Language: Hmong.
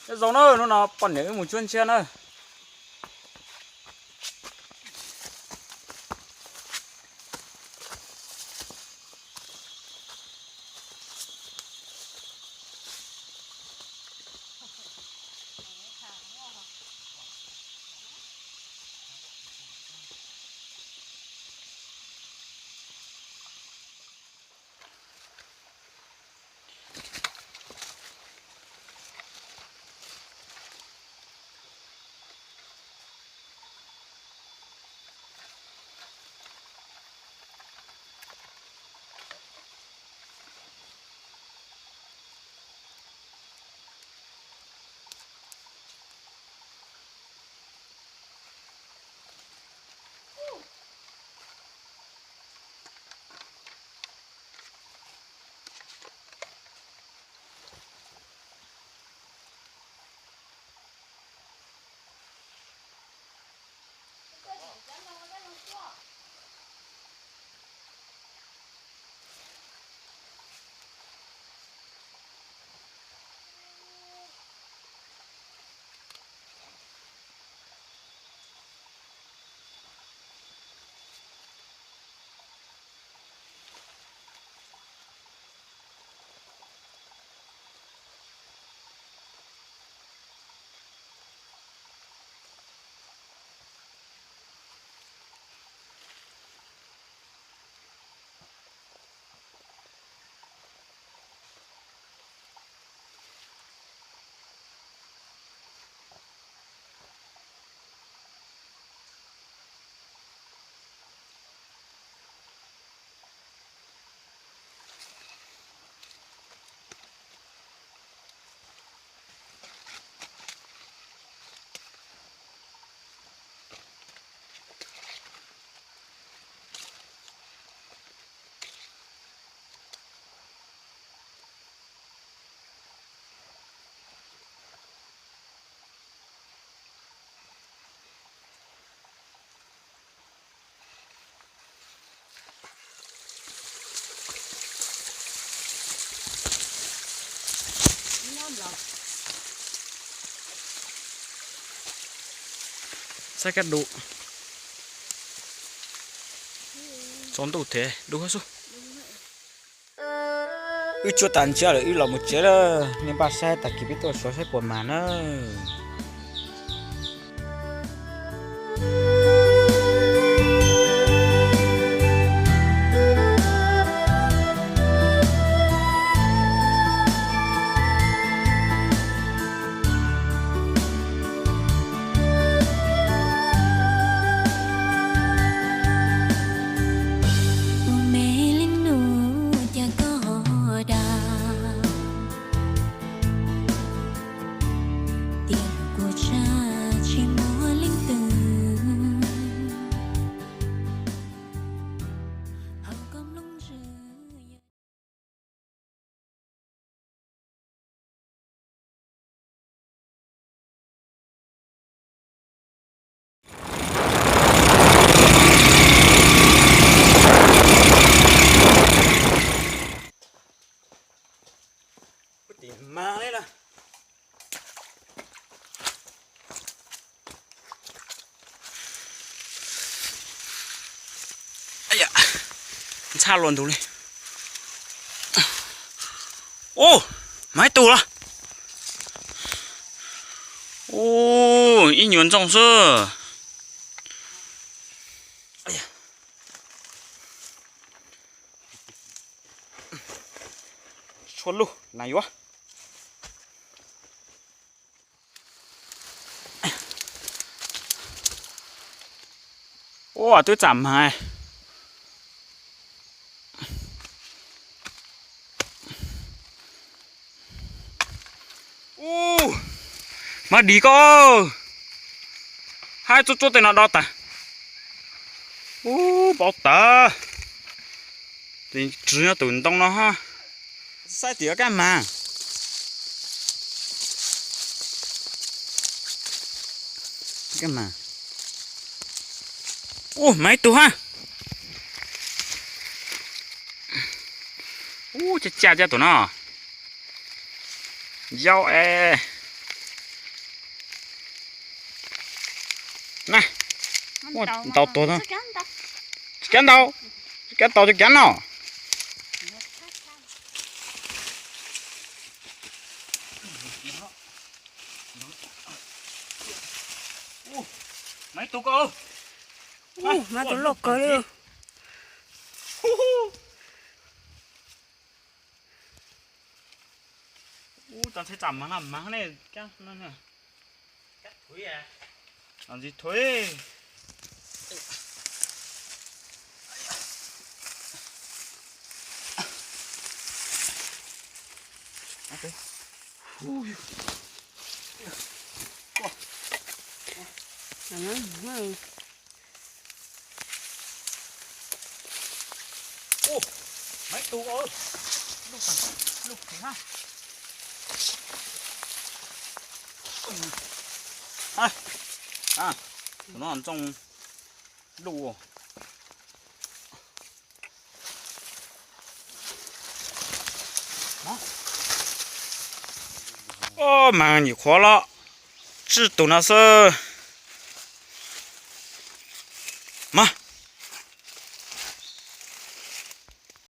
Nyob zoo na, hnub no poj niam wb mus cuab ntshiab na. Saib kab dub. Tsaus ntuj thiab dub xwb. Wb cuab tag nrhiav lawm wb los mus tsev lawm, nej npaj saib tag kis peb tuaj xyuas saib puas mag na. Tus me leej nus cas koj dag, tias kuv tsa tsis muaj leej twg. Hauv koj nplooj ntswg Ntxhab luaj ntug li. Ub, mag ib tug los. Ub, ib nyuag ntxooj xwb. Tshuav lug na yuav. Ua twb txam mag. Ub, mag dim koj. Haib tsuab tsuab tej no do tas. Ub, paub tawv. Tes tswv nyob tus ntoo no ha. Saib tim kab mag. Kab mag. Ub, mag ib tug ha. Ub, caj caj caj tus no. Yau es. Ntau tuag no. Tsis kav ntau, tsis kav tau tsis kav no. Mas tus loj kawg li. Ub, tau ntshai tsam mas na, mas ne, ntxiv thuv. Tus no ntxooj luj. Mas nyuam qhuav los tsib tus no xwb.